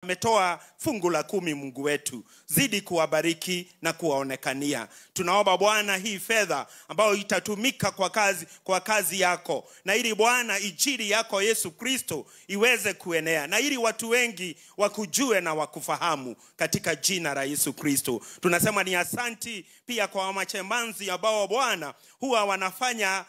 Ametoa fungu la 10. Mungu wetu, zidi kuwabariki na kuwaonekania. Tunaomba Bwana hii fedha ambayo itatumika kwa kazi yako, na ili Bwana injili yako Yesu Kristo iweze kuenea, na ili watu wengi wakujue na wakufahamu katika jina la Yesu Kristo. Tunasema ni asanti pia kwa machemanzi ambao Bwana huwa wanafanya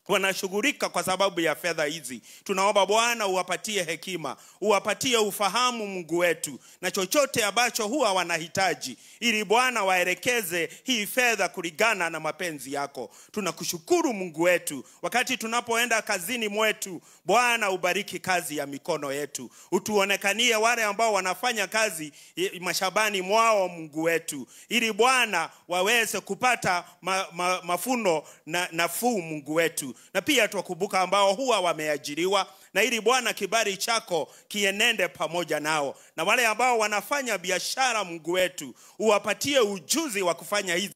wanashughulika kwa sababu ya fedha hizi. Tunaomba Bwana uwapatie hekima, uwapatie ufahamu Mungu wetu, na chochote ambacho huwa wanahitaji, ili Bwana waelekeze hii fedha kulingana na mapenzi yako. Tunakushukuru Mungu wetu. Wakati tunapoenda kazini mwetu, Bwana ubariki kazi ya mikono yetu. Utuonekanie wale ambao wanafanya kazi mashambani mwao Mungu wetu, ili Bwana waweze kupata mafuno na nafuu Mungu wetu. Na pia tuwakumbuka ambao huwa wameajiriwa, na ili Bwana kibali chako kienende pamoja nao. Na wale ambao wanafanya biashara Mungu wetu, uwapatie ujuzi wa kufanya hizi,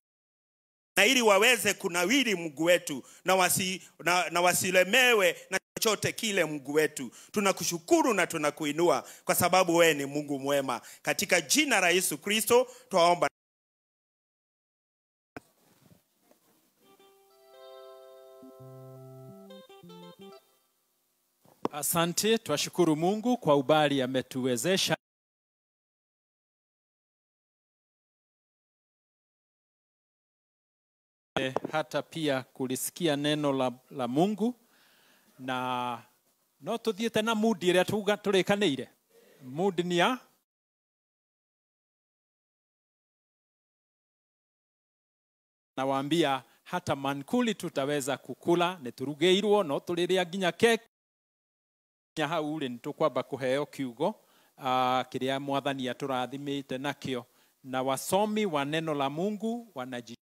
na ili waweze kunawiri Mungu wetu, na wasilemewe na chochote kile Mungu wetu. Tunakushukuru na tunakuinua kwa sababu wewe ni Mungu mwema. Katika jina la Yesu Kristo twaomba. Asante, twashukuru Mungu kwa ubali ametuwezesha hata pia kulisikia neno la Mungu, na no tuthiete na mudi iria tuga turikanire. Mudi ni ya nawaambia hata mankuli tutaweza kukula niturugeirwo no turiria nginya keki hau ri nitukwamba kuheo kiugo kiria mwathani aturathimite nakio, na wasomi wa neno la Mungu wanaji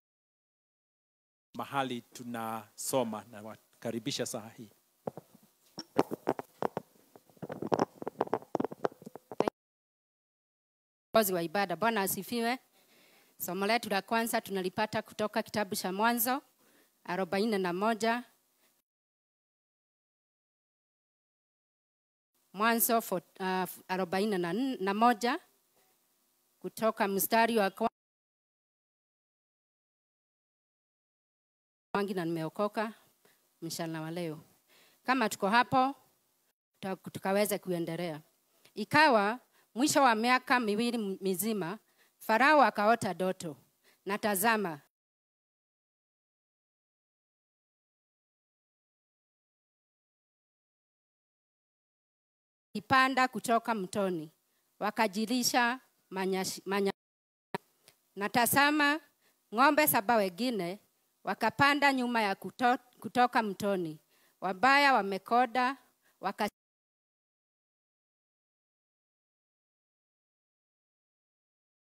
mahali tunasoma, na wakaribisha saa hii. Wa ibada. Bwana asifiwe. Somo letu la kwanza tunalipata kutoka kitabu cha Mwanzo 41. Mwanzo 41 kutoka mstari wa kwanza na nimeokoka mchana wa leo. Kama tuko hapo tukaweza kuendelea. Ikawa mwisho wa miaka miwili mizima, Farao akaota ndoto, na tazama, ipanda kutoka mtoni, wakajilisha manya. Na tazama, ng'ombe 7 wengine wakapanda nyuma ya kutoka mtoni, wabaya wamekoda, waka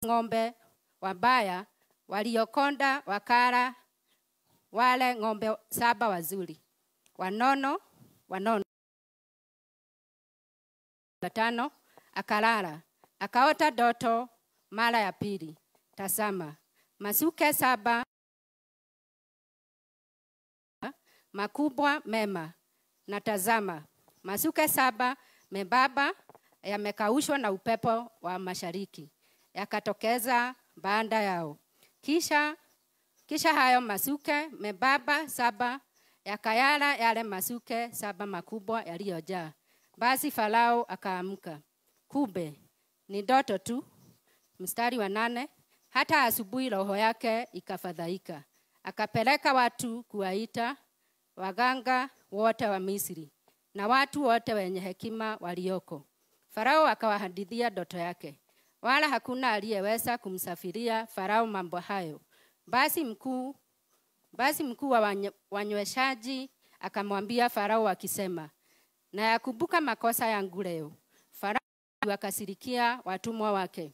ng'ombe wabaya waliokonda wakala wale ng'ombe 7 wazuri wanono. 5 akalala, akaota ndoto mara ya pili, tazama, masuke 7 makubwa mema, na tazama, masuke 7 membaba yamekaushwa na upepo wa mashariki, yakatokeza baada yao. Kisha hayo masuke membaba 7 yakayala yale masuke 7 makubwa yaliyojaa. Basi Farao akaamka, kumbe ni ndoto tu. Mstari wa 8, hata asubuhi roho yake ikafadhaika, akapeleka watu kuwaita waganga wote wa Misri na watu wote wenye hekima walioko. Farao akawahadithia ndoto yake, wala hakuna aliyeweza kumsafiria Farao mambo hayo. Basi mkuu wa wanyweshaji akamwambia Farao akisema, na yakumbuka makosa yangu leo. Farao akasirikia watumwa wake,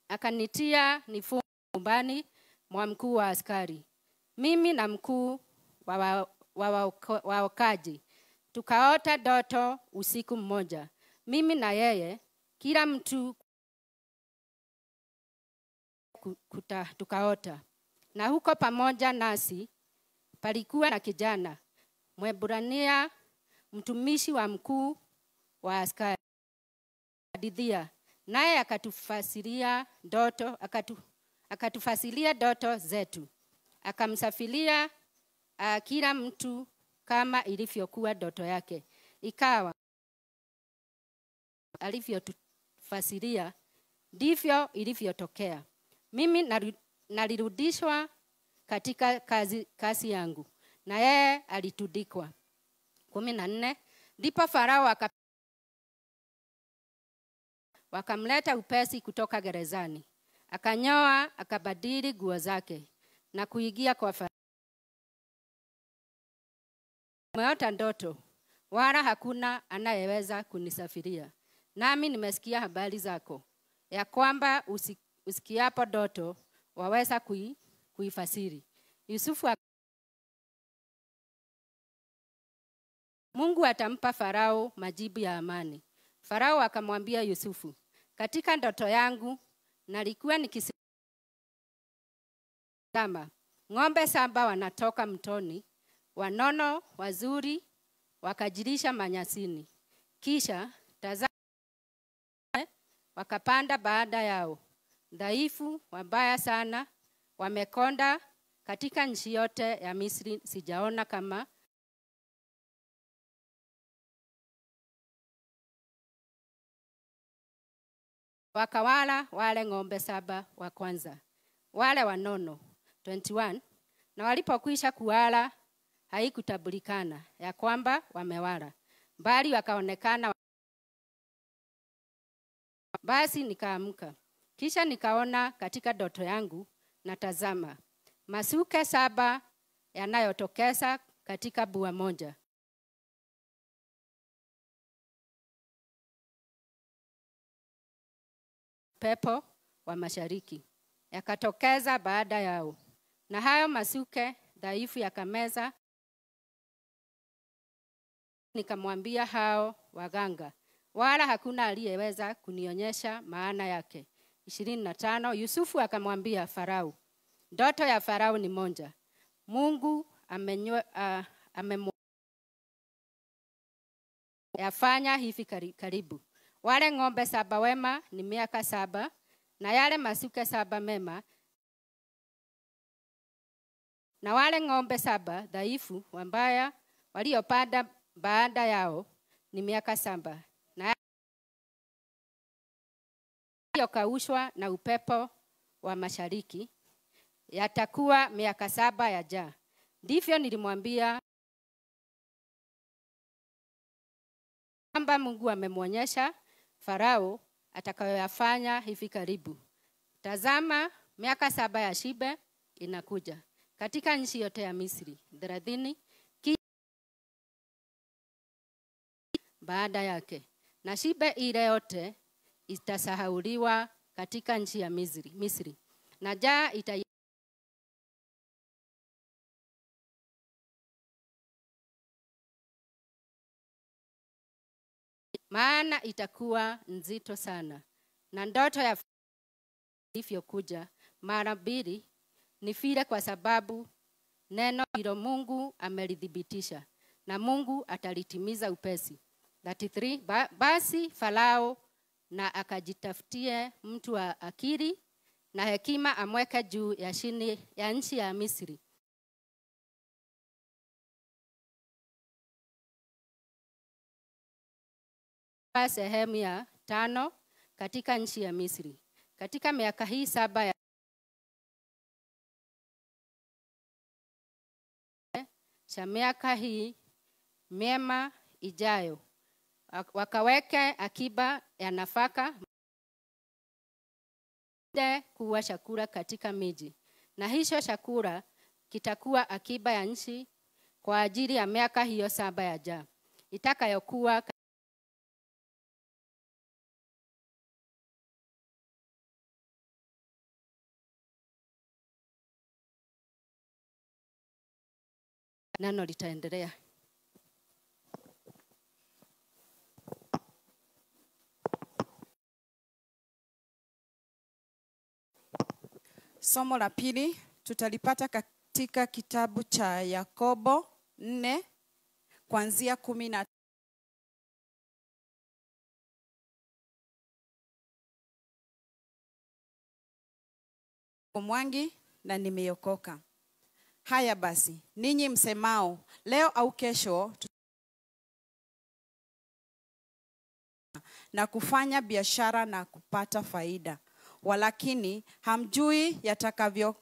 akanitia nifungu nyumbani mwa mkuu wa askari, mimi na mkuu wa waokaji. Tukaota ndoto usiku mmoja, mimi na yeye, kila mtu tukaota. Na huko pamoja nasi palikuwa na kijana Mwebrania, mtumishi wa mkuu wa askari. Tukamhadithia, naye akatufasiria ndoto, akatufasiria ndoto zetu. Akamsafiria kila mtu kama ilivyokuwa ndoto yake. Ikawa alivyotufasiria ndivyo ilivyotokea. Mimi nalirudishwa katika kazi yangu, na yeye alitundikwa. 14. Ndipo Farao wakamleta upesi kutoka gerezani. Akanyoa, akabadili nguo zake na kuingia kwa Farao. Nimeota ndoto, wala hakuna anayeweza kunisafiria. Nami nimesikia habari zako, ya kwamba usikiapo ndoto waweza kuifasiri. Yusufu Mungu atampa Farao majibu ya amani. Farao akamwambia Yusufu, katika ndoto yangu nalikuwa nikisimama, ng'ombe 7 wanatoka mtoni, wanono wazuri wakajilisha manyasini. Kisha tazama, wakapanda baada yao, dhaifu, wabaya sana, wamekonda. Katika nchi yote ya Misri sijaona kama wakawala wale ng'ombe 7 wa kwanza, wale wanono. 21. Na walipokwisha kuwala, haikutambulikana ya kwamba wamewala, bali wakaonekana. Basi nikaamka. Kisha nikaona katika ndoto yangu, na tazama, masuke 7 yanayotokeza katika bua moja. Pepo wa mashariki yakatokeza baada yao, na hayo masuke dhaifu yakameza. Nikamwambia hao waganga, wala hakuna aliyeweza kunionyesha maana yake. 25. Yusufu akamwambia Farao, ndoto ya Farao ni moja. Mungu yafanya hivi karibu. Wale ng'ombe 7 wema ni miaka 7, na yale masuke 7 mema, na wale ng'ombe 7 dhaifu wabaya waliopanda baada yao ni miaka 7, na yaliyokaushwa na upepo wa mashariki yatakuwa miaka 7 ya njaa. Ndivyo nilimwambia kwamba Mungu amemwonyesha Farao atakayoyafanya hivi karibu. Tazama, miaka 7 ya shibe inakuja katika nchi yote ya Misri. 30. Baada yake, na shibe ile yote itasahauliwa katika nchi ya Misri, na njaa ita maana itakuwa nzito sana. Na ndoto ya ilivyokuja mara mbili ni vile, kwa sababu neno hilo Mungu amelithibitisha, na Mungu atalitimiza upesi. 33. Basi Farao na akajitafutie mtu wa akili na hekima, amweke juu ya shini ya nchi ya Misri. Sehemu ya 5 katika nchi ya Misri. Katika miaka hii 7 ya cha miaka hii mema ijayo, wakaweke akiba ya nafaka kuwa chakula katika miji, na hicho chakula kitakuwa akiba ya nchi kwa ajili ya miaka hiyo 7 ya njaa itakayokuwa. Neno litaendelea. Somo la pili tutalipata katika kitabu cha Yakobo 4 kuanzia 10. Mwangi na nimeokoka. Haya basi, ninyi msemao leo au kesho na kufanya biashara na kupata faida, walakini hamjui yatakavyo,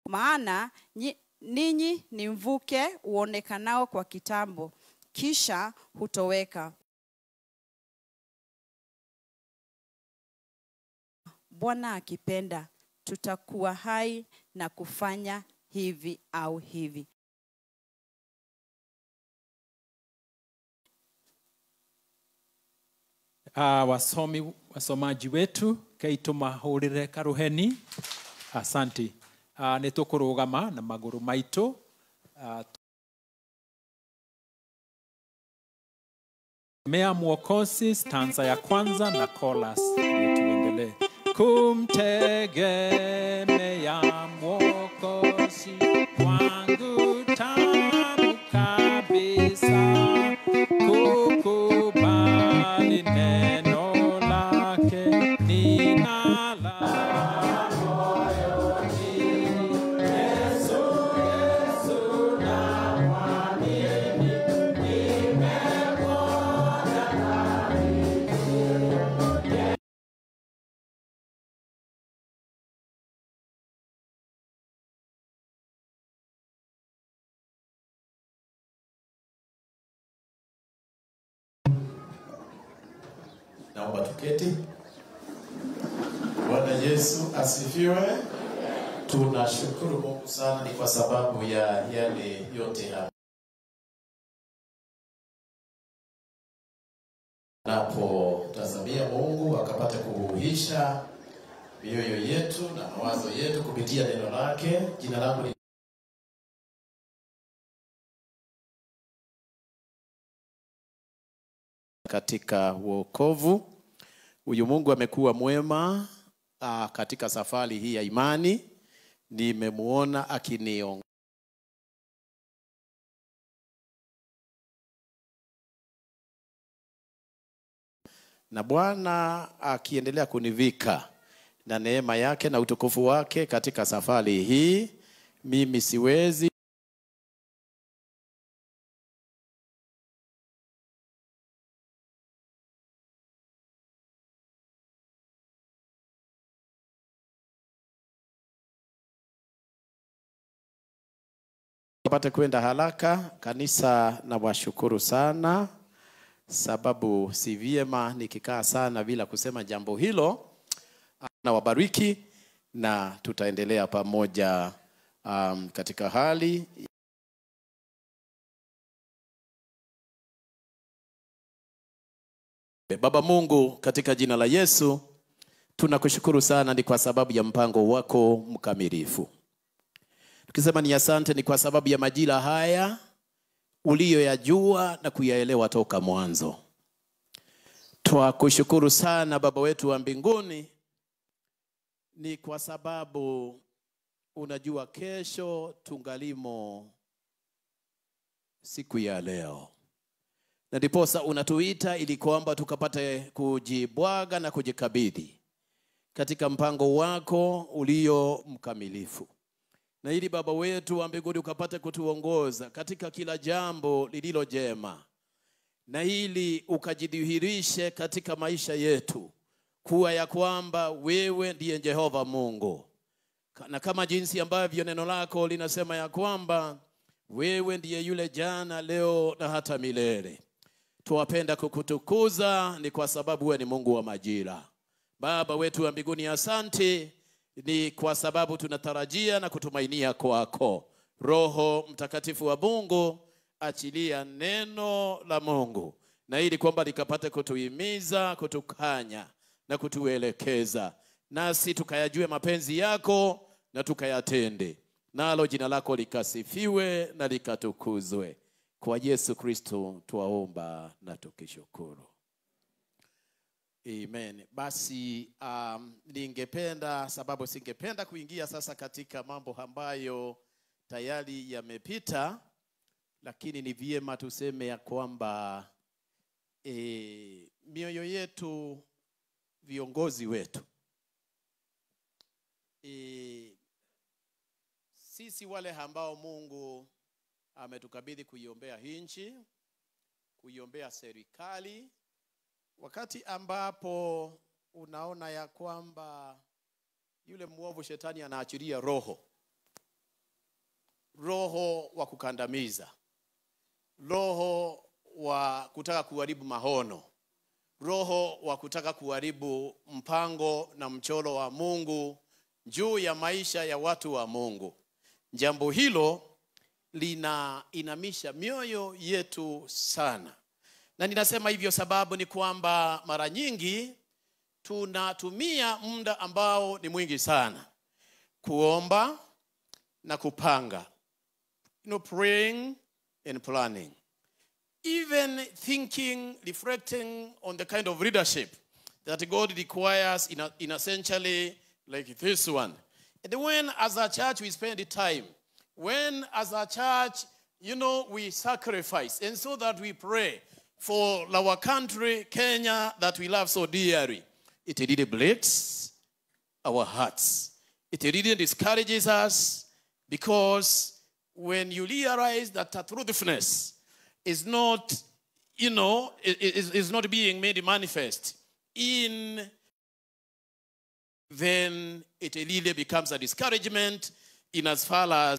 maana ninyi ni mvuke uonekanao kwa kitambo, kisha hutoweka. Bwana akipenda tutakuwa hai na kufanya hivi au hivi. Wasomaji wetu keitu mahurire karuheni, asanti. Nĩ tũkũrũgama na magũrũ maitũ. Mea Mwokozi stanza ya kwanza na chorus, tuendelee. Kumtegemea Mwokozi kwangu tamu kabisa, kukubali neno lake ninala Naomba tuketi. Bwana Yesu asifiwe. Tunashukuru Mungu sana ni kwa sababu ya yale yote hapa. Napotazamia Mungu akapata kuhuisha mioyo yetu na mawazo yetu kupitia neno lake. Jina langu ni katika wokovu. Huyu Mungu amekuwa mwema katika safari hii ya imani. Nimemuona akiniongoza na Bwana akiendelea kunivika na neema yake na utukufu wake katika safari hii. Mimi siwezi pate kwenda haraka. Kanisa na washukuru sana, sababu si vyema nikikaa sana bila kusema jambo hilo. Na wabariki na tutaendelea pamoja katika hali Baba Mungu, katika jina la Yesu tunakushukuru sana ni kwa sababu ya mpango wako mkamilifu. Tukisema ni asante ni kwa sababu ya majira haya uliyoyajua na kuyaelewa toka mwanzo. Twakushukuru sana Baba wetu wa mbinguni ni kwa sababu unajua kesho tungalimo siku ya leo. Na ndiposa unatuita ili kwamba tukapate kujibwaga na kujikabidhi katika mpango wako ulio mkamilifu. Na ili Baba wetu wa mbinguni ukapate kutuongoza katika kila jambo lililo jema. Na ili ukajidhihirishe katika maisha yetu kuwa ya kwamba wewe ndiye Jehova Mungu. Na kama jinsi ambavyo neno lako linasema ya kwamba wewe ndiye yule jana, leo na hata milele. Tuwapenda kukutukuza ni kwa sababu wewe ni Mungu wa majira. Baba wetu wa mbinguni, asante ni kwa sababu tunatarajia na kutumainia kwako. Roho Mtakatifu wa Mungu, achilia neno la Mungu, na ili kwamba likapate kutuhimiza, kutukanya na kutuelekeza, nasi tukayajue mapenzi yako na tukayatende, nalo jina lako likasifiwe na likatukuzwe. Kwa Yesu Kristo tuwaomba na tukishukuru. Amen. Basi ningependa, sababu singependa kuingia sasa katika mambo ambayo tayari yamepita, lakini ni vyema tuseme ya kwamba mioyo yetu, viongozi wetu Sisi wale ambao Mungu ametukabidhi kuiombea nchi, kuiombea serikali, wakati ambapo unaona ya kwamba yule mwovu shetani anaachilia roho wa kukandamiza, roho wa kutaka kuharibu maono, roho wa kutaka kuharibu mpango na mchoro wa Mungu juu ya maisha ya watu wa Mungu. Jambo hilo linainamisha mioyo yetu sana. Na ninasema hivyo sababu ni kwamba mara nyingi tunatumia muda ambao ni mwingi sana kuomba na kupanga. Praying and planning. Even thinking, reflecting on the kind of leadership that God requires in essentially like this one. And when as a church we spend the time, when as a church, we sacrifice, and so that we pray for our country, Kenya, that we love so dearly, it really breaks our hearts. It really discourages us, because when you realize that the truthfulness is not, is not being made manifest in, then it really becomes a discouragement in as far as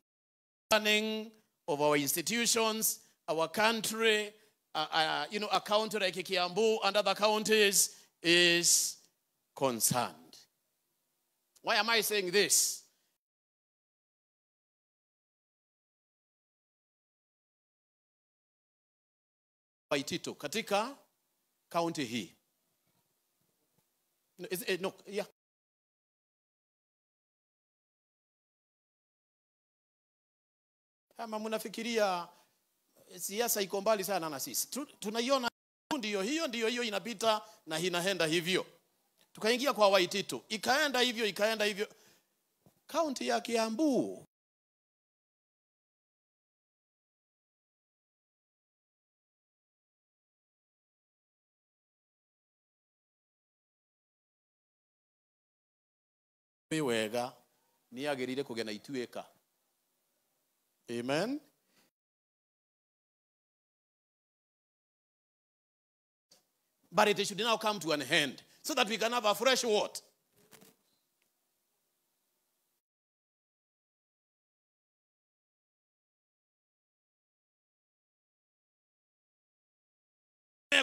planning of our institutions, our country, a county like Kiambu and other counties is concerned. Why am I saying this? Waititu katika county hii. No, yeah. Kama mnafikiria siasa iko mbali sana na sisi, tunaiona ndio hiyo inapita na inaenda hivyo. Tukaingia kwa Waititu, ikaenda hivyo. County ya Kiambu wega ni agirire kugena ituika. Amen. But it should now come to an end so that we can have a fresh what?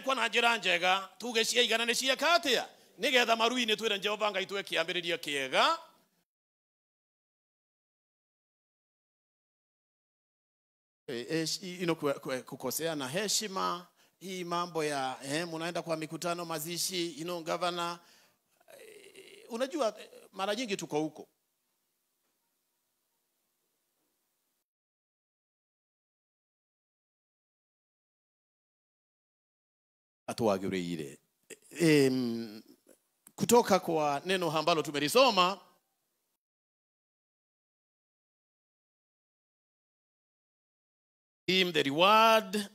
Kwa na njira njega tuge ciaigana nĩ cieka atĩa nĩgetha maru-inĩ twĩre Jehova Ngai twĩ kĩambĩrĩria kĩega. Kukosea na heshima, hii mambo ya mnaenda kwa mikutano mazishi, governor, unajua mara nyingi tuko huko. Atuagirire. Kutoka kwa neno ambalo tumelisoma, him the reward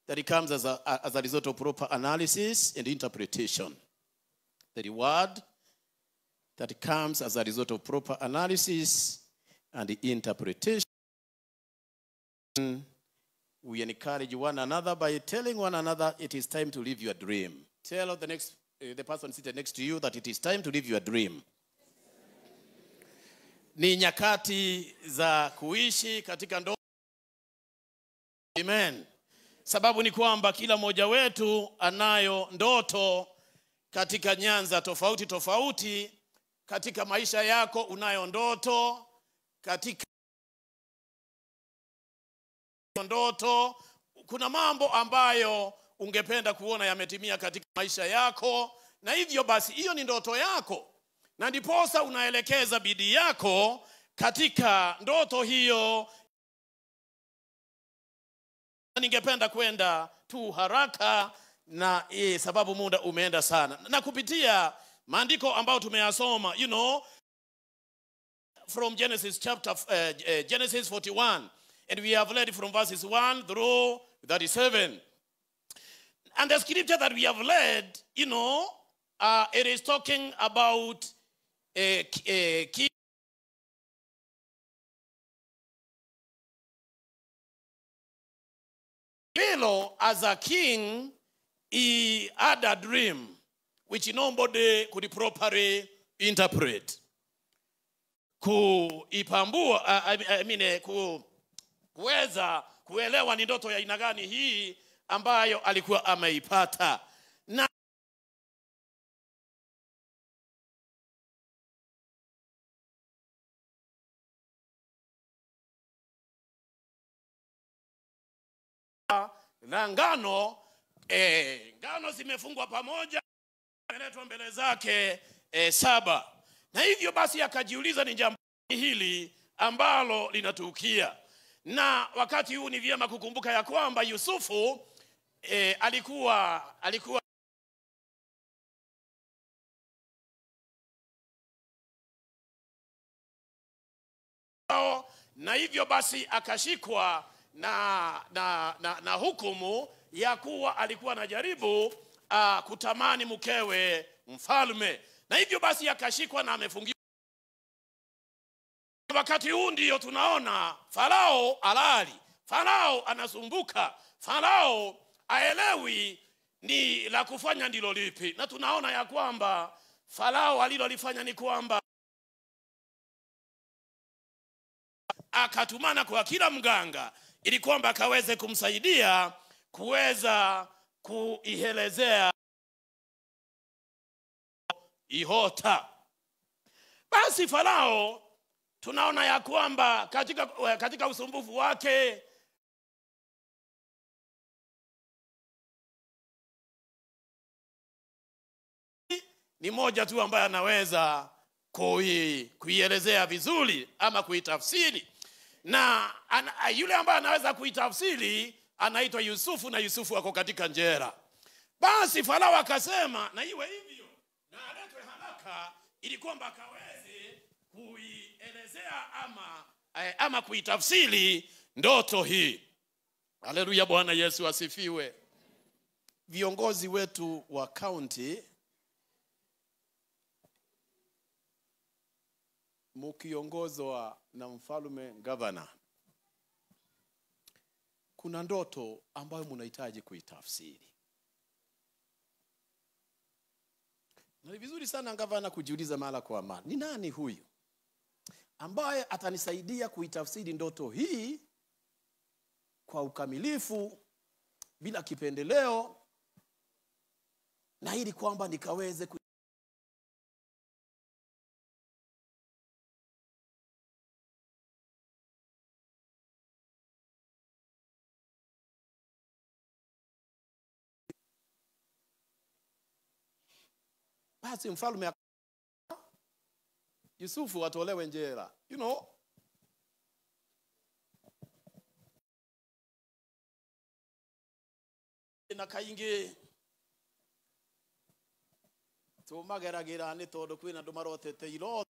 that comes as a result of proper analysis and interpretation. The reward that comes as a result of proper analysis and interpretation. We encourage one another by telling one another it is time to live your dream. Tell the person seated next to you that it is time to live your dream. Ni nyakati za kuishi katika ndoto. Amen. Sababu ni kwamba kila mmoja wetu anayo ndoto katika nyanza tofauti tofauti. Katika maisha yako unayo ndoto, katika ndoto kuna mambo ambayo ungependa kuona yametimia katika maisha yako, na hivyo basi hiyo ni ndoto yako, na ndiposa unaelekeza bidii yako katika ndoto hiyo. Ningependa kwenda tu haraka na sababu muda umeenda sana, na kupitia maandiko ambayo tumeyasoma, from Genesis chapter Genesis 41, and we have read from verses 1 through 37. And the scripture that we have read, it is talking about King As a king, he had a dream which nobody could properly interpret. Kuipambua, kuweza kuelewa ni ndoto ya aina gani hii ambayo alikuwa ameipata. Na ngano, ngano zimefungwa pamoja, zimeletwa mbele zake 7. Na hivyo basi akajiuliza ni jambo hili ambalo linatukia. Na wakati huu ni vyema kukumbuka ya kwamba Yusufu alikuwa na hivyo basi akashikwa na hukumu ya kuwa alikuwa anajaribu kutamani mkewe mfalme. Na hivyo basi akashikwa na amefungiwa. Wakati huu ndio tunaona Farao alali, Farao anasumbuka, Farao aelewi ni la kufanya ndilo lipi. Na tunaona ya kwamba Farao alilolifanya ni kwamba akatumana kwa kila mganga ili kwamba akaweze kumsaidia kuweza kuielezea ihota. Basi Farao tunaona ya kwamba katika usumbufu wake ni moja tu ambaye anaweza kuielezea vizuri ama kuitafsiri. Na yule ambaye anaweza kuitafsiri anaitwa Yusufu, na Yusufu ako katika njera. Basi Farao akasema na iwe hivyo, na aletwe haraka ili kwamba akaweze kuielezea ama kuitafsiri ndoto hii. Haleluya, Bwana Yesu asifiwe. Viongozi wetu wa county, mukiongozwa na mfalme governor, kuna ndoto ambayo mnahitaji kuitafsiri. Na ni vizuri sana gavana kujiuliza mara kwa mara, ni nani huyu ambaye atanisaidia kuitafsiri ndoto hii kwa ukamilifu bila kipendeleo, na ili kwamba nikaweze Basi mfalme Yusufu atolewe njera. You know, na kaingi tumageragira ni tondu kwina andu marotete iroto.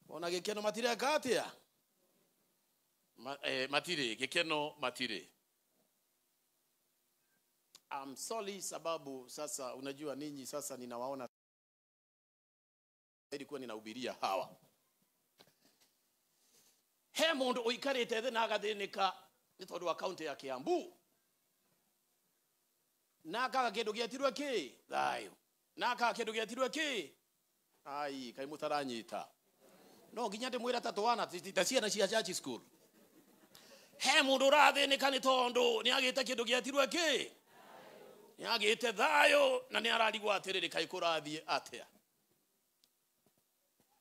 Ona gikeno matireka atia? Matire, gikeno matire. I'm sorry sababu sasa unajua ninyi sasa ninawaona ilikuwa ninahubiria hawa. He mundu uikarite thi na agathinika ni tondu wa county ya Kiambu. Na akaga kindu gietirwe ki? Thayo. Na akaga kindu gietirwe ki? Ai, kai mutaranyita. No nginya ndimwira ta twana ta ciana cia church school. He mundu urathinika ni tondu ni agite kindu gietirwe ki? Ni agite thayo na ni ararigwo atiriri kai kurathie atia.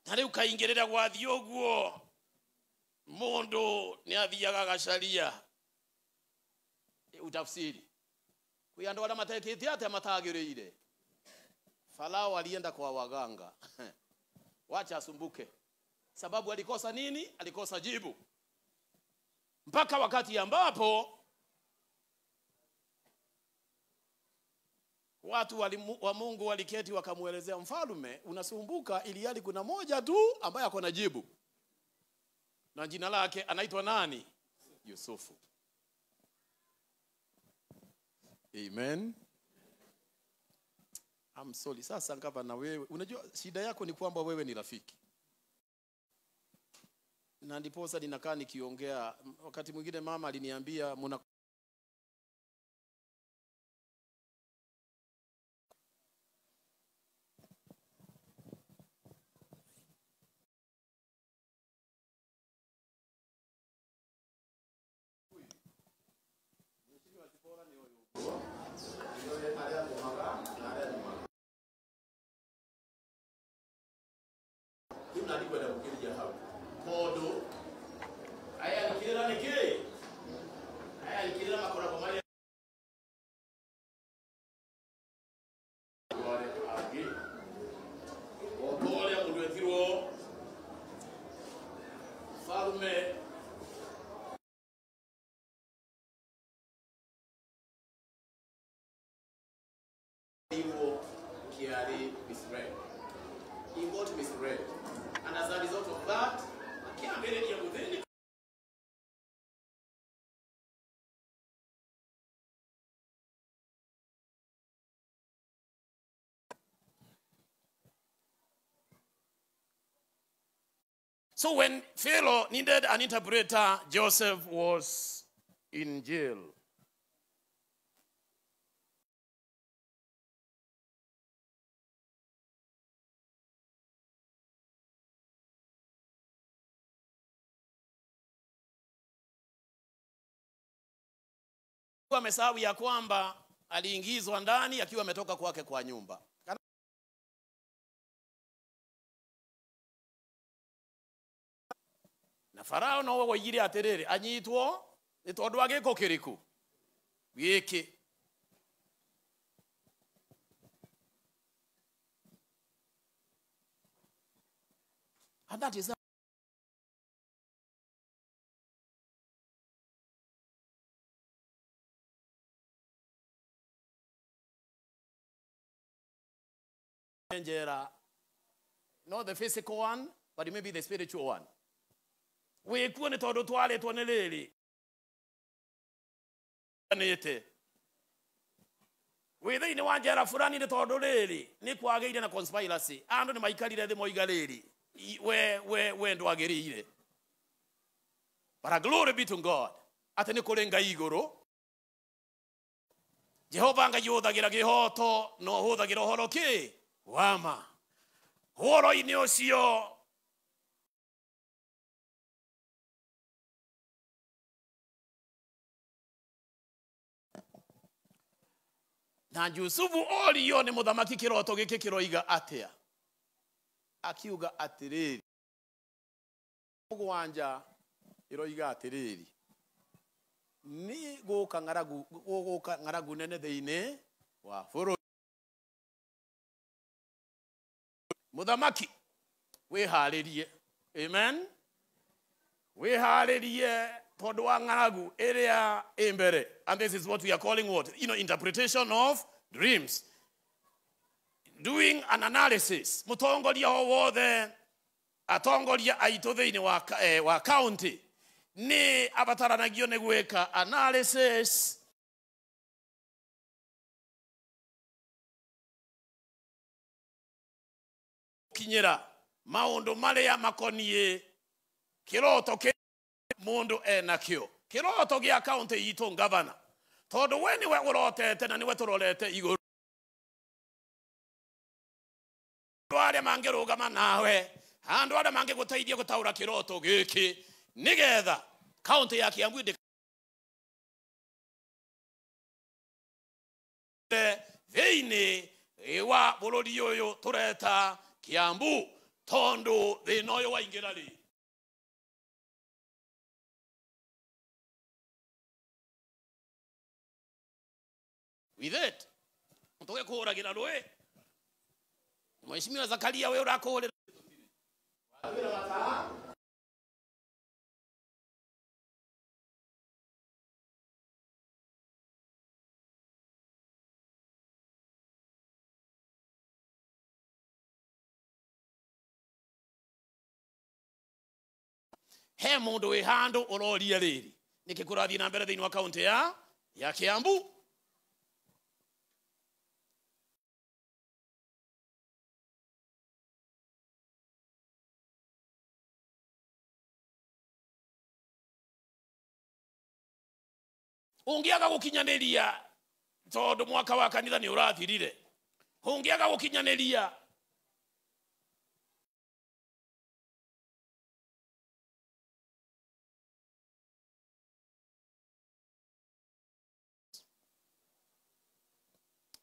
Na riu kaingirira gwathie uguo mundu ni athiaga gacaria utafsiri. Kwi andu aria matekite atia matagiriire. Farao alienda kwa waganga. Wacha asumbuke. Sababu alikosa nini? Alikosa jibu. Mpaka wakati ambapo watu wa Mungu waliketi wakamuelezea mfalme, unasumbuka ili hali kuna moja tu ambaye ako na jibu. Na jina lake anaitwa nani? Yusufu. Amen. I'm sorry. Sasa ngava na wewe. Unajua shida yako ni kwamba wewe ni rafiki. Na ndiposa ninakaa nikiongea. Wakati mwingine mama aliniambia muna misread. He got misread. And as a result of that, So when Pharaoh needed an interpreter, Joseph was in jail. Amesahau ya kwamba aliingizwa ndani akiwa ametoka kwake kwa nyumba. Na Farao no woigire atiriri anyitwo ni tondu agiko kiriku giki. And that is not the physical one, but it may be the spiritual one. Wikuo ni tondu twaritwo ni riri nite wi thiini wa njera fulani ni tondu riri ni kwageire na conspiracy andu ni maikarire thi moiga riri we ndwagiriire. But glory be to God ati ni kuri Ngai iguru. Jehova Ngai uthagira gihoto no huthagira uhoro ki wama uhoro-ini ucio. Na Yusufu orio ni muthamaki kiroto giki kiroiga atia, akiuga atiriri mugwanja iroiga atiriri ni guka ngaragu guka ngaragu nene thiini wa bũrũri. Muthamaki wiharirie, amen, wiharirie tondu wa ngaragu iria i mbere. And this is what we are calling what? You know, interpretation of dreams. Doing an analysis. Mutongoria o wothe atongoria aitu thiini wa county ni abataranagio ni gwika analysis. Kinyira maundu maria makonie kiroto ki mundu enakio kiroto gia county itu governor tondu we niwe urotete na niwe turorete iguru aria mangirugama nawe andu aria mangiguteithia gutaura kiroto giki nigetha county ya Kiambu thiini wa bururi uyu tureta Kiambu tondu thina uyu waingira ri with it mutoke kuhuragira rui. Mheshimiwa Zakaria we urakuhurira he mundu wi handu uroria riri niki kurathie na mbere thiini wa kaunti ya Kiambu. Ungiaga gukinyaniria tondu mwaka wa kanitha ni urathirire. Ungiaga gukinyaniria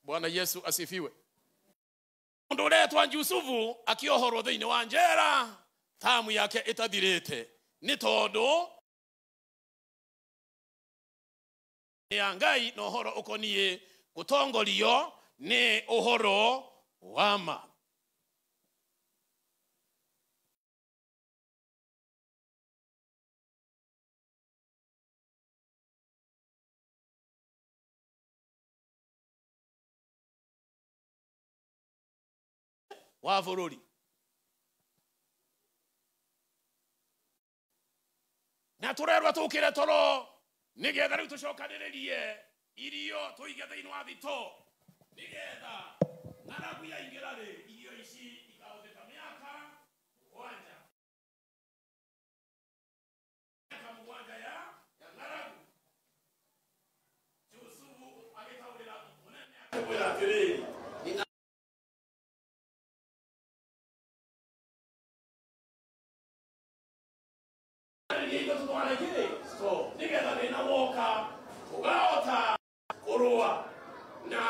Bwana Yesu asifiwe. Mundu uretwa Yusufu akiohorwo thiini wa njera tamu yake itathirite ni tondu ya Ngai na uhoro ukonie gutongorio ni uhoro wa ma. Wa bururi na turerwa tukire toro nigetha riu tucokaniririe irio tuige thiini wa thito nigetha ng'aragu yaingira ri irio ici ikahuthika miaka mugwanja miaka mugwanja ya ng'aragu. Yusufu agitaurira munene akimwira atiriri so nigetha thina woka tugahota kurua na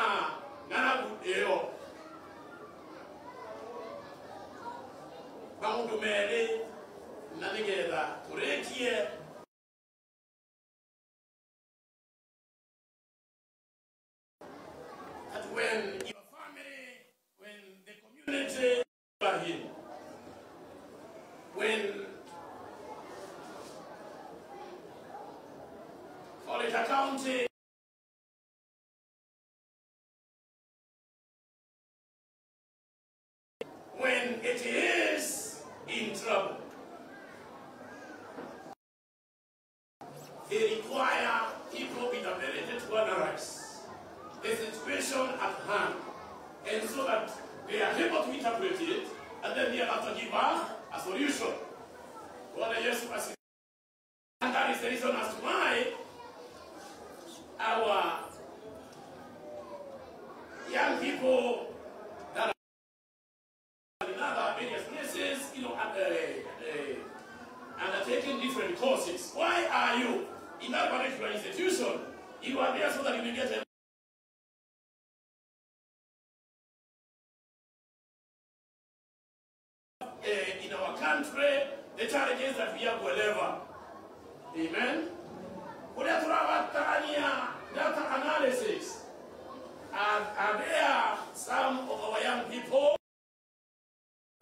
ng'aragu iyo. Maundu meri na nigetha turikie that when your family, when the community are here, when Florida County when it is in trouble, they require people with ability to analyze the situation at hand, and so that they are able to interpret it, and then they have to give a solution. And that is the reason as to why our young people that are in other various places, you know, undertaking different courses. Why are you in that particular institution? You are there so that you may get a in our country, the challenges that we have wherever. Amen. Data analysis. Are there some of our young people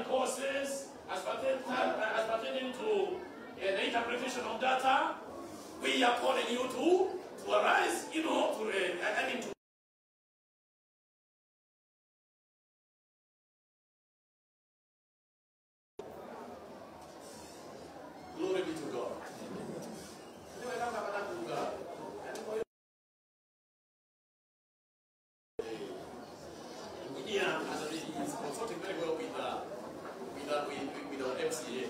courses as pertaining to the interpretation of data? We are calling you to arise, you know, to to Glory be to God. Engineer is consulting very well with our MCA.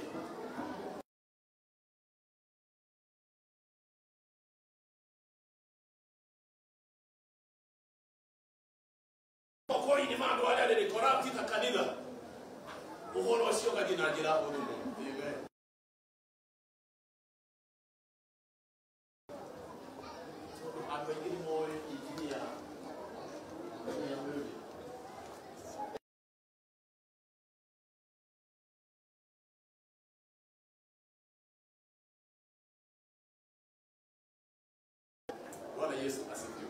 Okoi ni mandu aria ni corrupt ta kanitha. Uhoro ucio gathie na njira hũthũ mũno. Amen. Tondu andu aingi ni moĩ engineer Mũrĩmi. Bwana Yesu asifiwe.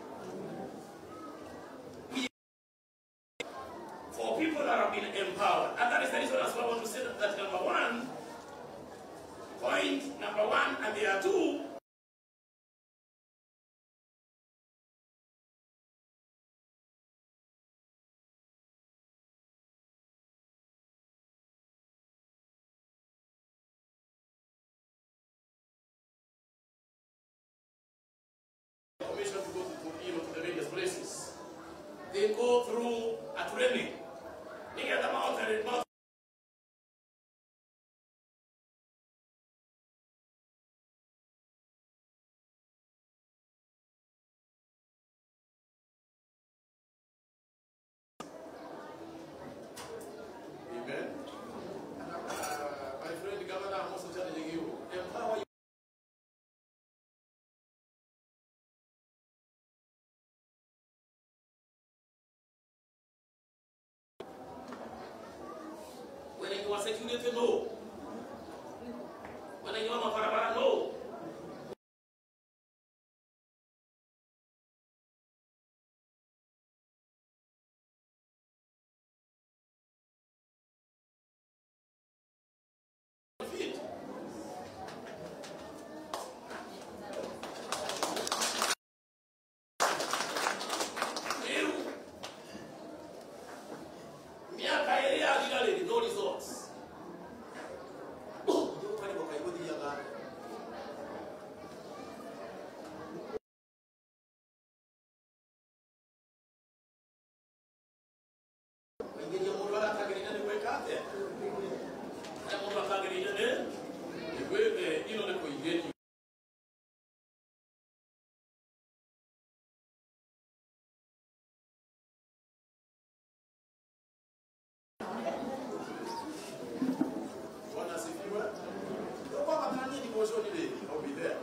For people that have been empowered, and that is the reason as well I want to say that number one, point number one, and there are two. Commission to go to the various places. They go through a training. They get them out and security no. Mwena-inĩ wa mabarabara no. I'll be there.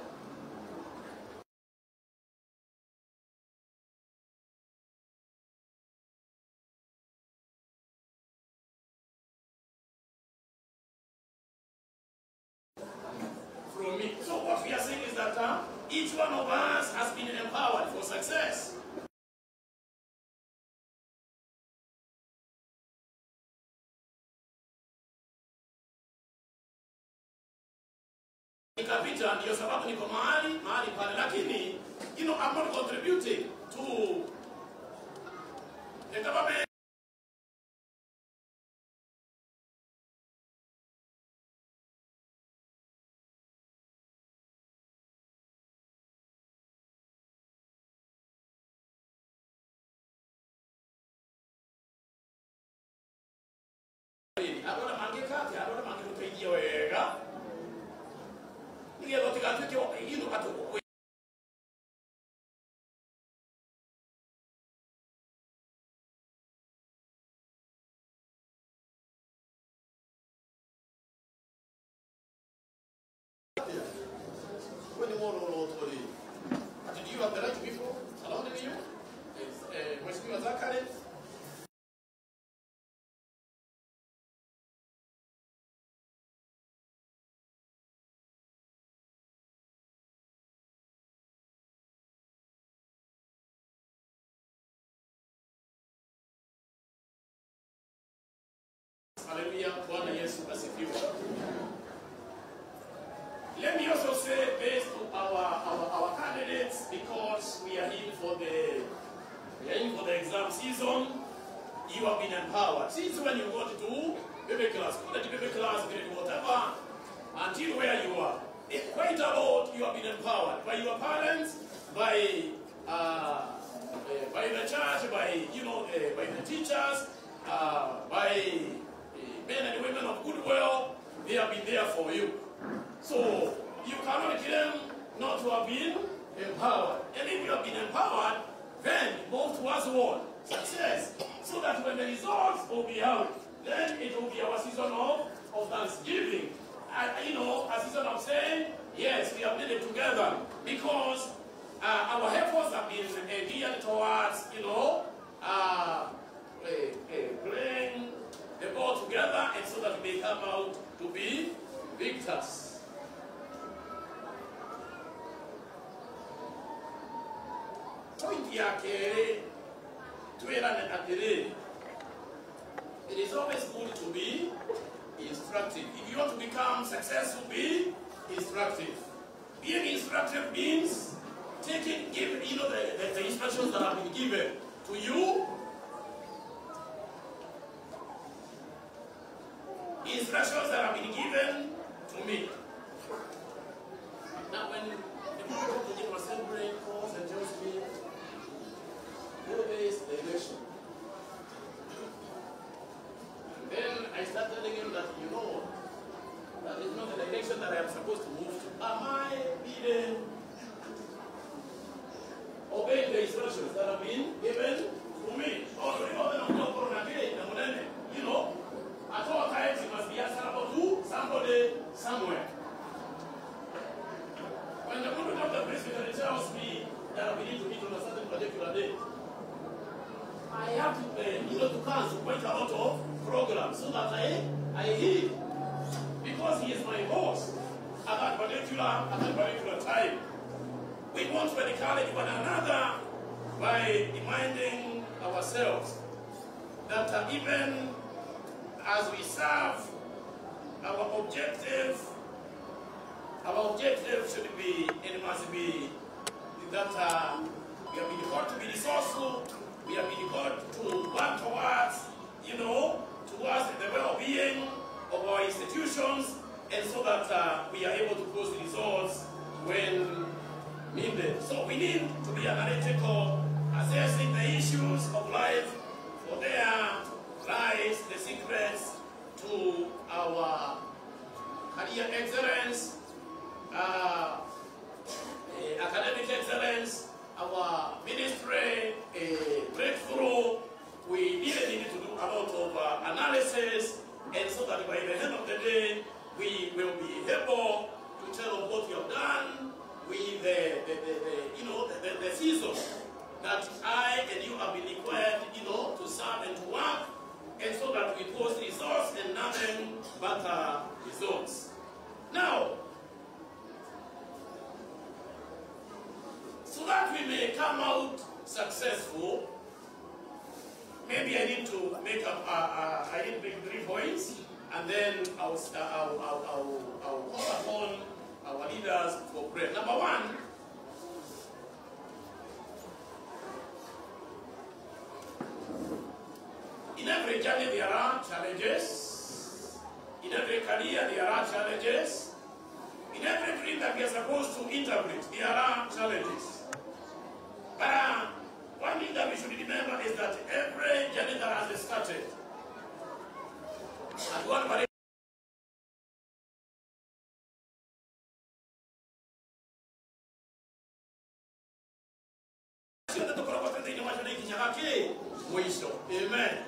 From me. So what we are saying is that each one of us has been empowered for success. Nikapita ndio sababu niko mahali pale, lakini you know, I'm not contributing to the government. Arora mangĩka atĩa, arora mangĩgũteithia wega nĩgetha ũtigatuĩke you know, atĩ When you want to Did you have the right people surrounding you? Mheshimiwa Zachary. Hallelujah. Bwana Yesu asifiwe. Let me also say this to our candidates, because we are in for the exam season. You have been empowered. Since when you got to baby class, go to baby class, grade whatever, until where you are. Quite a lot you have been empowered by your parents, by the church, by by the teachers, by men and women of goodwill. They have been there for you. So you cannot claim not to have been empowered. And if you have been empowered, then move towards what? Success. So that when the results will be out, then it will be our season of thanksgiving. And, you know, a season of saying, yes, we have made it together. Because our efforts have been geared towards, you know, bring the ball together, and so that we may come out to be victors. Point ya kerĩ, twĩrane atĩrĩrĩ, it is always good to be instructive. If you want to become successful, be instructive. Being instructive means taking, give, you know, the instructions that have been given to you. Instructions that have been given to me. Now, when the people of the General Assembly calls and tells me, go this direction, and then I start telling him that, you know, that is not the direction that I am supposed to move to. Am I being obeying the instructions that have been given to me? You know, at all times you must be answerable to somebody somewhere. When the moment of the presbytery tells me that we need to meet on a certain particular date, I have to, to cancel quite a lot of programs so that I I heed, because he is my boss at that particular time. We want to encourage one another by reminding ourselves that even as we serve, our objective should be and must be that we have been called to be resourceful, we have been called to work towards, you know, towards the well-being of our institutions, and so that we are able to post results when needed. So we need to be analytical, assessing the issues of life, for there lies the secrets to our career excellence, academic excellence, our ministry breakthrough. We really need to do a lot of analysis, and so that by the end of the day, we will be able to tell of what we have done with the season that I and you have been required, you know, to serve and to work, and so that we post results and nothing but results. Now, so that we may come out successful, maybe I need to make up, I need to make 3 points, and then I'll call upon our leaders for prayer. Number one, in every journey there are challenges. In every career there are challenges. In every dream that we are supposed to interpret, there are challenges. But one thing that we should remember is that every journey that has started, at one particular Amen.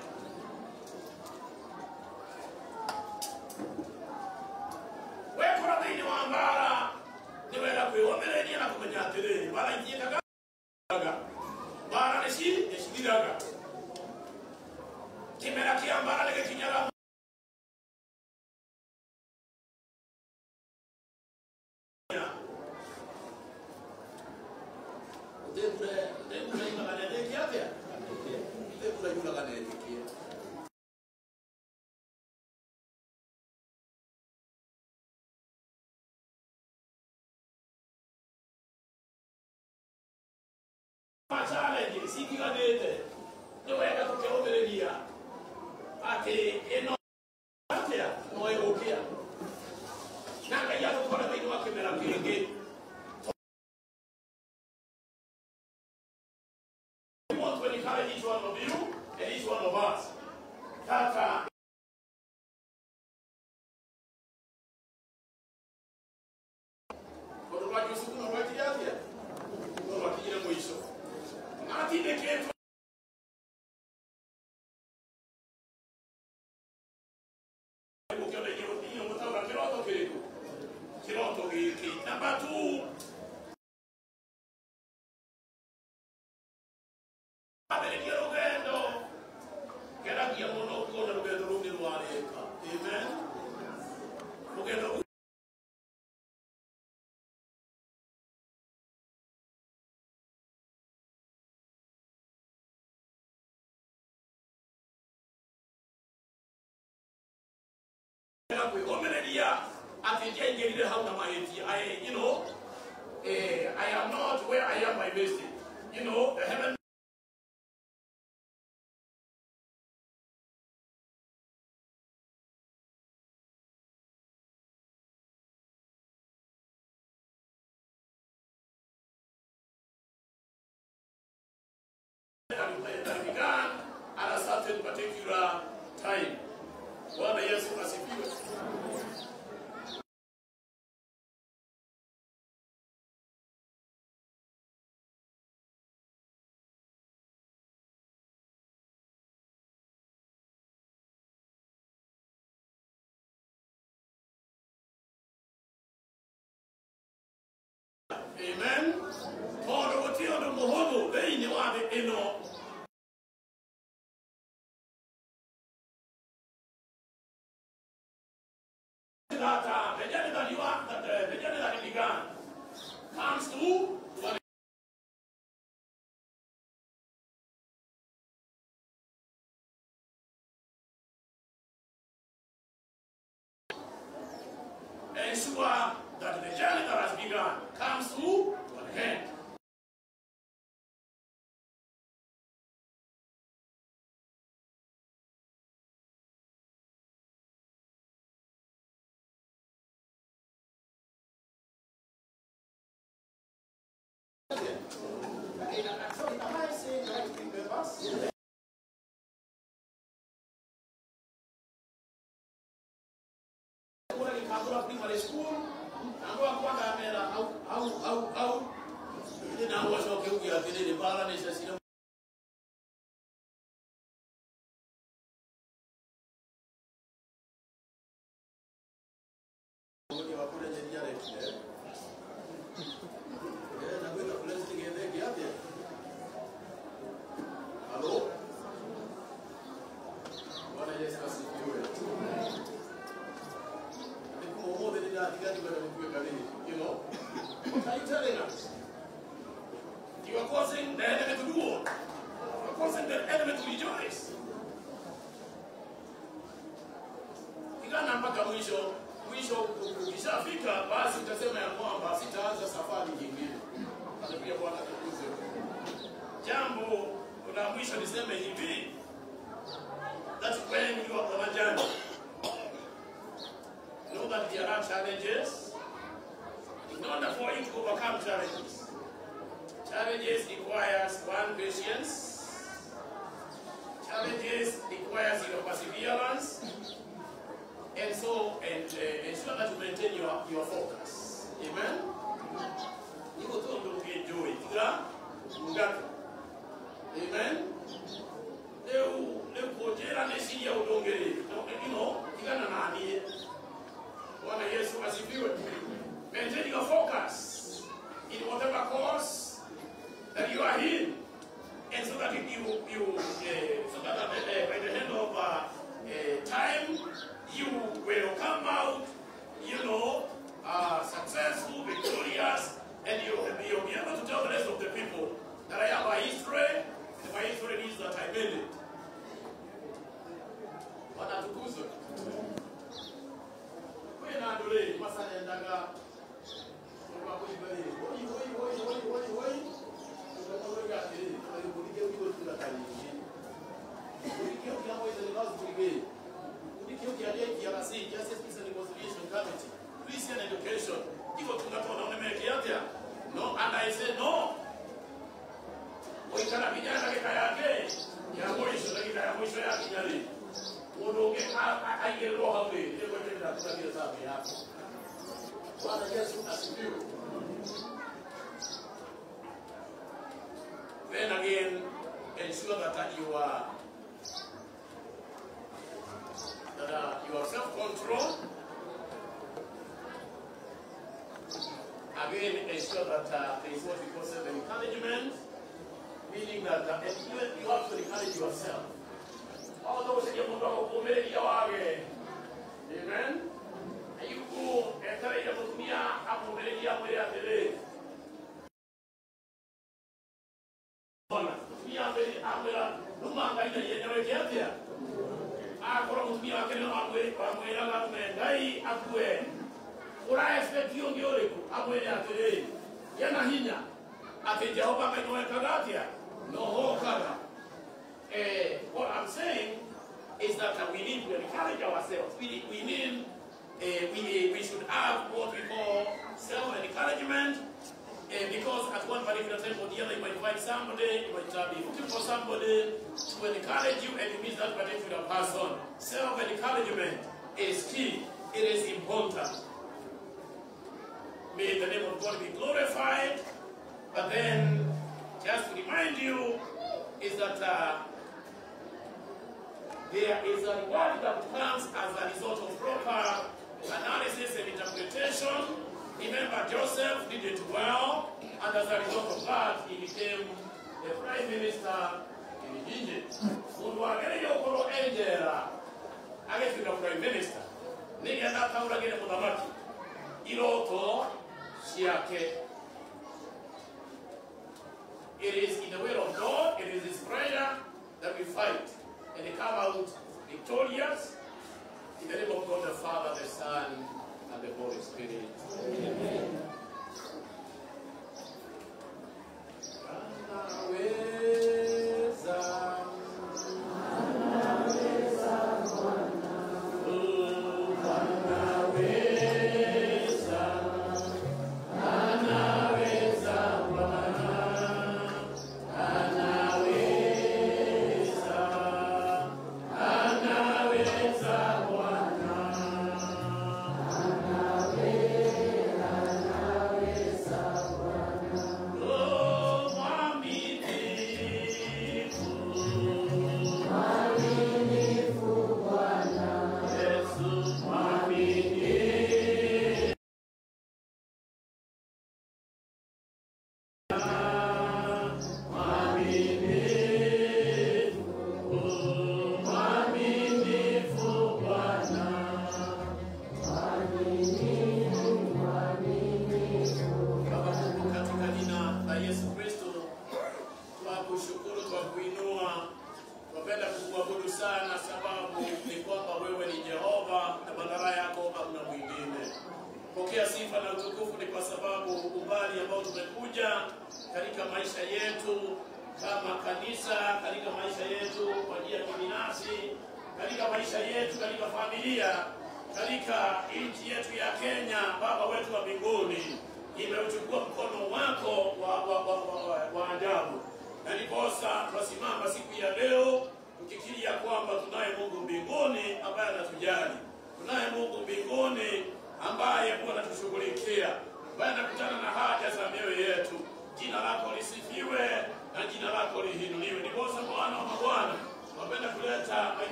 We want to encourage each one of you and each one of us that Number 2, Amen. I am not where I am by mistake. You know, the heaven. That began at a certain particular time. Bwana Yesu asifiwe. Amen. Tondu guti undu muhuthu thiini wa thi ino. that the journey that you are, that the journey that you began comes to an ensure that the journey that has begun comes to an end. What are you telling us? You are causing the enemy to do what? You are causing the enemy to rejoice. Igana mpaka mwisho, mwisho ukishafika basi utasema ya kwamba sitaanza safari nyingine. Haleluya, Bwana atukuzwe. Jambo la mwisho niseme hivi, that when you are on a journey, know that there are challenges. In order for you to overcome challenges, challenges requires one patience. Challenges requires your perseverance, and so ensure that you maintain your focus. Amen. Amen. Maintain your focus in whatever course that you are in, and so that so that by the end of time you will come out, successful, victorious, and you'll be able to tell the rest of the people that I have a history, and my history is that I made it. Bwana atukuzwe. Christian education. No, and I say no. Then again, ensure that you are self-controlled. Again, ensure that there is what we call self-encouragement, meaning that you have to encourage yourself. Although, amen. You go What I'm saying is that we need to encourage ourselves. We should have what we call self-encouragement, because at one particular time or the other you might find somebody, you might be looking for somebody to encourage you, and you miss that particular person. Self-encouragement is key. It is important. May the name of God be glorified. But then, just to remind you, is that there is a reward that comes as a result of proper analysis and interpretation. Remember, Joseph did it well, and as a result of that, he became the prime minister in Egypt. Prime minister. Nĩgetha ataũragĩre mũthamaki iroto ciake. It is in the will of God, it is His prayer that we fight and come out victorious in the name of God the Father, the Son, and the Holy Spirit. Amen.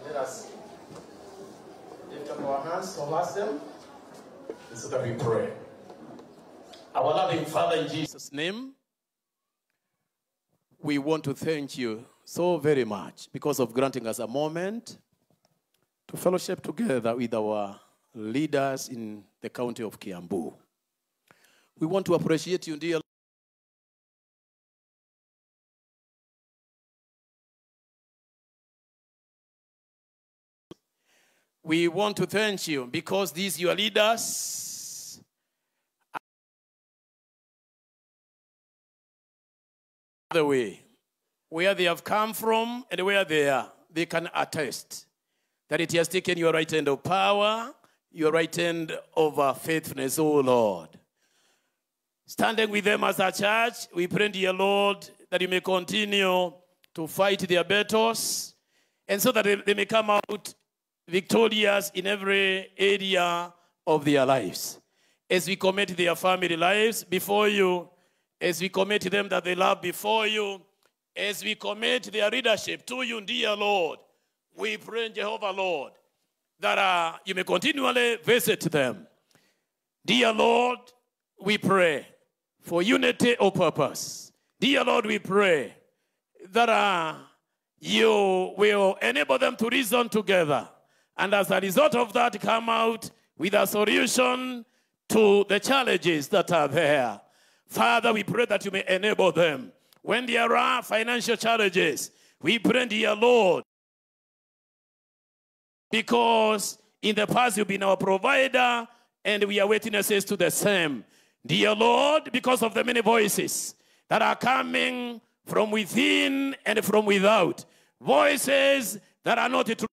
Let us lift up our hands to bless them so that we pray. Our loving Father, in Jesus' name, we want to thank you so very much because of granting us a moment to fellowship together with our leaders in the county of Kiambu. We want to appreciate you, dear We want to thank you because these your leaders the way, where they have come from and where they are, they can attest that it has taken your right hand of power, your right hand of faithfulness, O Lord. Standing with them as a church, we pray, dear Lord, that you may continue to fight their battles, and so that they may come out victorious in every area of their lives. As we commit their family lives before you, as we commit them that they love before you, as we commit their leadership to you, dear Lord, we pray, Jehovah Lord, that you may continually visit them. Dear Lord, we pray for unity of purpose. Dear Lord, we pray that you will enable them to reason together, and as a result of that, come out with a solution to the challenges that are there. Father, we pray that you may enable them. When there are financial challenges, we pray, dear Lord, because in the past you've been our provider, and we are witnesses to the same. Dear Lord, because of the many voices that are coming from within and from without, voices that are not true,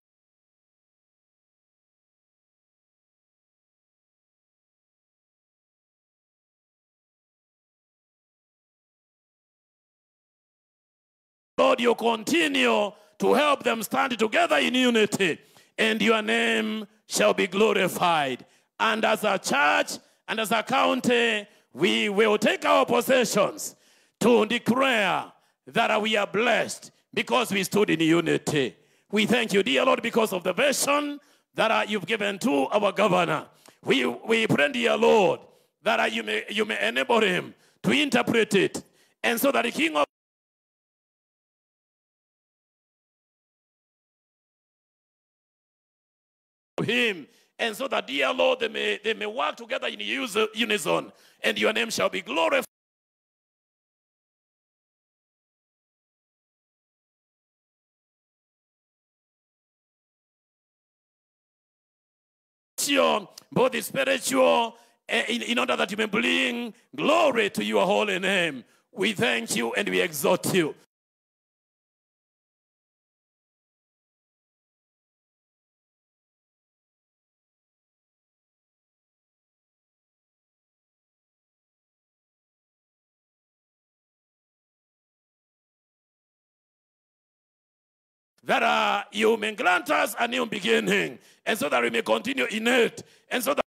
Lord, you continue to help them stand together in unity, and your name shall be glorified. And as a church and as a county, we will take our possessions to declare that we are blessed because we stood in unity. We thank you, dear Lord, because of the vision that you've given to our governor. We pray, dear Lord, that you may enable him to interpret it, and so that the King of him, and so that, dear Lord, they may work together in unison, and your name shall be glorified. Both the spiritual, in order that you may bring glory to your holy name. We thank you and we exhort you. That you may grant us a new beginning, and so that we may continue in it, and so that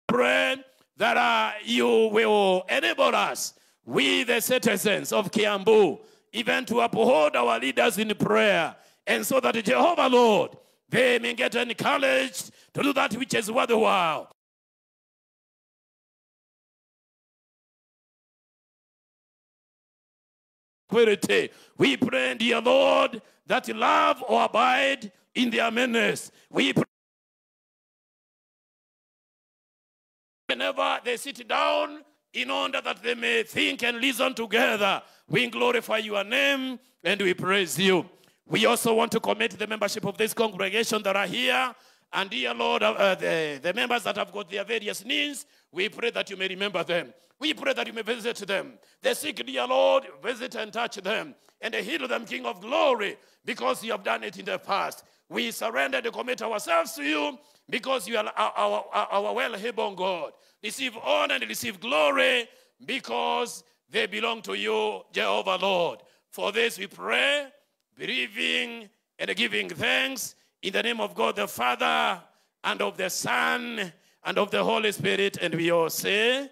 pray that you will enable us, we the citizens of Kiambu, even to uphold our leaders in prayer, and so that Jehovah Lord, they may get encouraged to do that which is worthwhile. We pray, dear Lord, that love will abide in their midst. We pray whenever they sit down, in order that they may think and listen together. We glorify your name and we praise you. We also want to commit the membership of this congregation that are here. And dear Lord, the members that have got their various needs, we pray that you may remember them. We pray that you may visit them. The sick, dear Lord, visit and touch them. And heal them, King of glory, because you have done it in the past. We surrender to commit ourselves to you, because you are our well-able God. Receive honor and receive glory, because they belong to you, Jehovah Lord. For this we pray, believing and giving thanks, in the name of God the Father, and of the Son, and of the Holy Spirit, and we all say,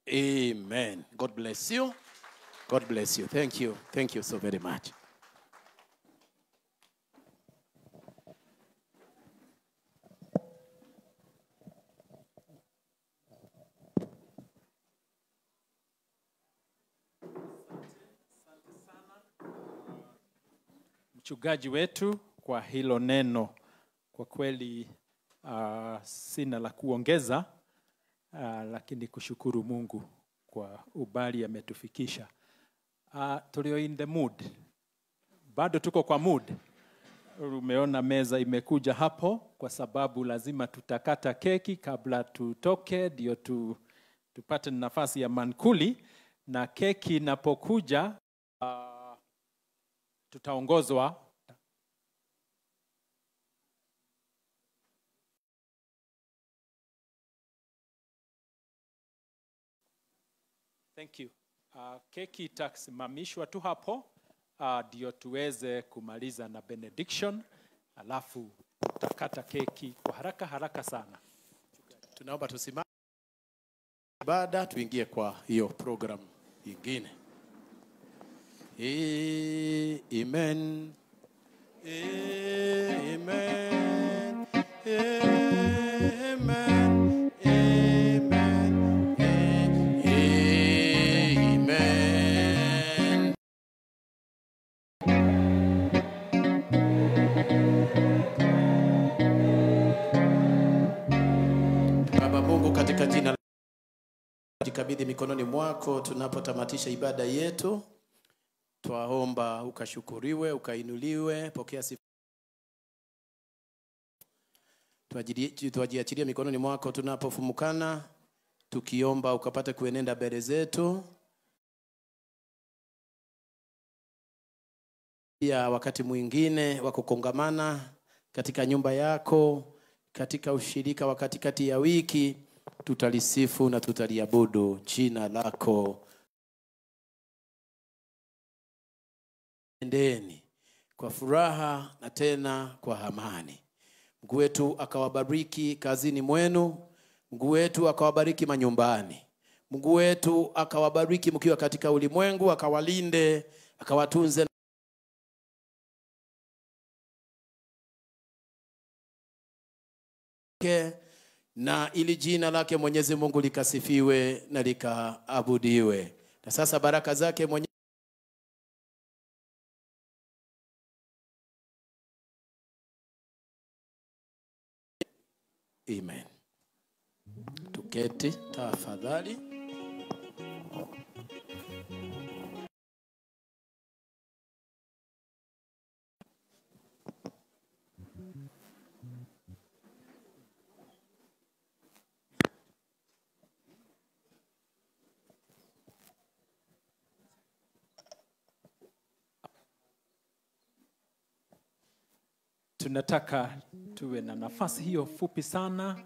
amen. Amen. God bless you. God bless you. Thank you. Thank you so very much. mchungaji wetu kwa hilo neno. Kwa kweli sina la kuongeza, lakini kushukuru Mungu kwa ubali ametufikisha. Tulio in the mood. Bado tuko kwa mood. Umeona meza imekuja hapo kwa sababu lazima tutakata keki kabla tutoke ndio tupate nafasi ya mankuli, na keki inapokuja tutaongozwa. Thank you. Keki itasimamishwa tu hapo ndio tuweze kumaliza na benediction, alafu tutakata keki kwa haraka haraka sana. Tunaomba tusimame baada tuingie kwa hiyo program nyingine. Amen. Amen. Amen. Amen. Amen. Baba Mungu, katika jina jikabidhi mikononi mwako tunapotamatisha ibada yetu. Twaomba ukashukuriwe, ukainuliwe, pokea sifa. Tuajiachilie mikononi mwako tunapofumukana, tukiomba ukapate kuenenda mbele zetu. Pia wakati mwingine wa kukongamana katika nyumba yako, katika ushirika wa katikati ya wiki, tutalisifu na tutaliabudu jina lako. Endeni kwa furaha na tena kwa amani. Mungu wetu akawabariki kazini mwenu. Mungu wetu akawabariki manyumbani. Mungu wetu akawabariki mkiwa katika ulimwengu, akawalinde, akawatunze na ili jina lake Mwenyezi Mungu likasifiwe na likaabudiwe. Na sasa baraka zake Mwenyezi Amen. Tuketi tafadhali. Tunataka tuwe na nafasi hiyo fupi sana.